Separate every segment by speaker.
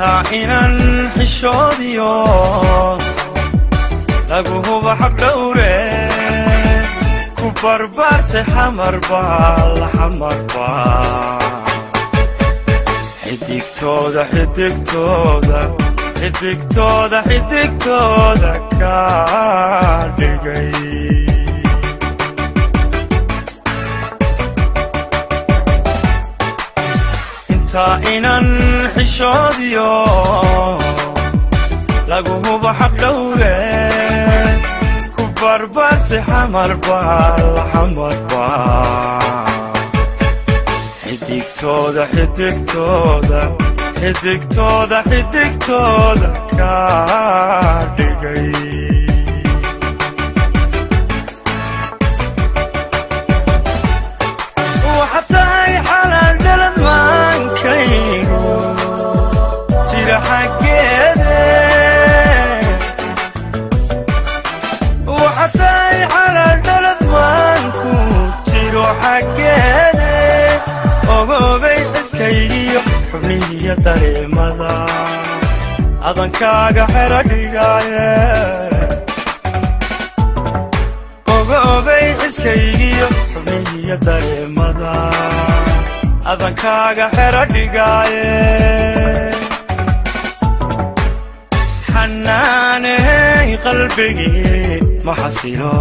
Speaker 1: Intaa inan xishoodiyo lagu huba xabdhowre ku barbaartay xamarbaa la xamarbaa xidigtooda xidigtooda xidigtooda xidigtooda ka dhigay intaa inan xishoodiyo lagu huba xabdhowre ku barbaartay xamarbaa la xamarbaa xidigtooda xidigtooda xidigtooda xidigtooda ka dhigay waxaad tahay xalaal dhalad maankaygu jira xaggeede waxaad tahay xalaal dhalad maanku jiro xaggeede ogoobay xiskaygiyo xubnihiyo dareemada adankaaga xero dhigaaye ogoobay xiskaygiyo xubnihiyo dareemada adankaaga xero dhigaaye xanaaney qalbigii ma xasilo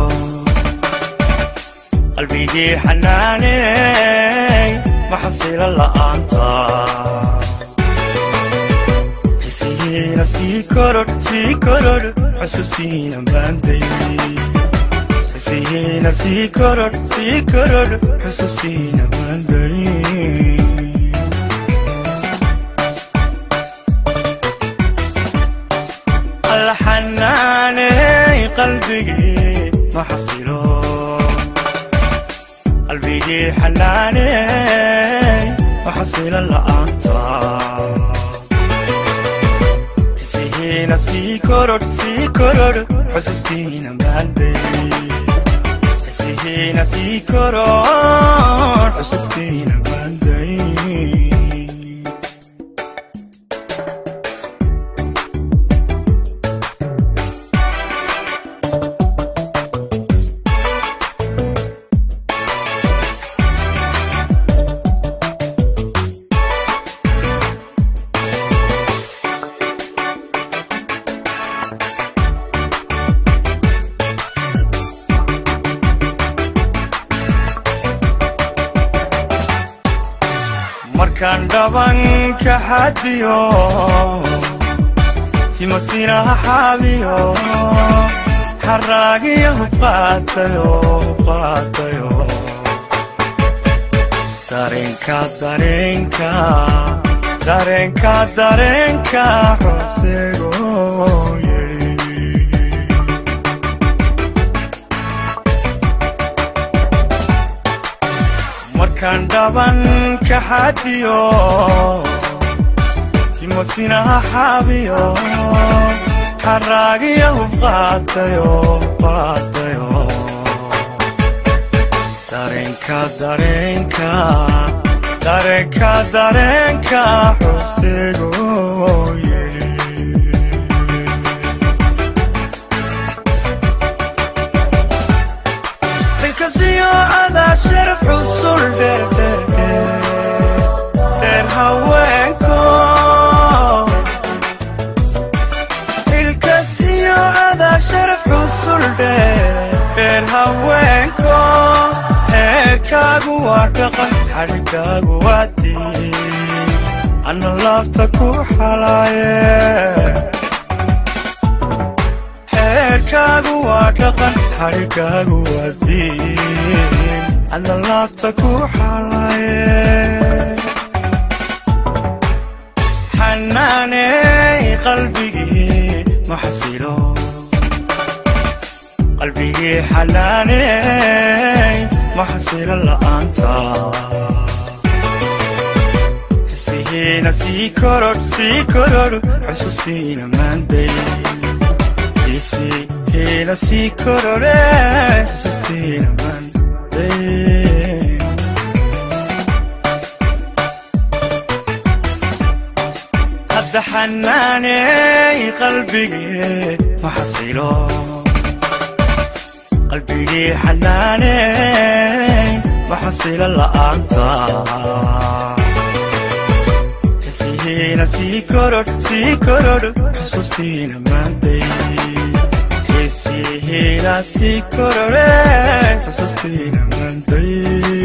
Speaker 1: qalbigii xanaaney ma xasilo la'aanta xisihiina sii korodh sii korodh xusuusiina maanday xisihiina sii korodh sii korodh xusuusiina maanday alla xanaaney qalbigii ma xasilo qalbigii xanaaney ma xasilo la'aanta xisihiina sii korodh sii korodh xusuustiina maanday xisihiina sii korodh xusuustiina maanday markaan dhabanka xadiyo timasinaha xaabiyo xaraagiyo hubqaatayo hubqaatayo dareenka dareenka dareenka dareenka xusego yidhi markaan dhabanka xadiyo timasinaha xaabiyo xaraagiyo hubqaatayo hubqaatayo dareenka dareenka dareenka dareenka xusego yidhi inkasiyo adaa sharaf xusul dheer dheer dheer dheer haweenko ilkas iyo adaa sharaf xusul dheer dheer haweenko heerkaagu waa dhaqan xadhigaagu waa diin anna laabta ku xalaaye heerkaagu waa dhaqan xadhigaagu waa diin anna laabta ku xalaaye xanaaney qalbigii ma xasilo qalbigii xanaaney ma xasilo la'aanta xisihiina sii korodh sii korodh xusuusiina maanday xisihiina sii korodhe xusuusiina maanday Hadda xanaaney qalbigee ma xasilo, qalbigii xanaaney ma xasilo la'aanta. Xisihiina sii korodh, sii korodh, xusuustiina maanday. Xisihiina sii korodhe, xusuustiina maanday.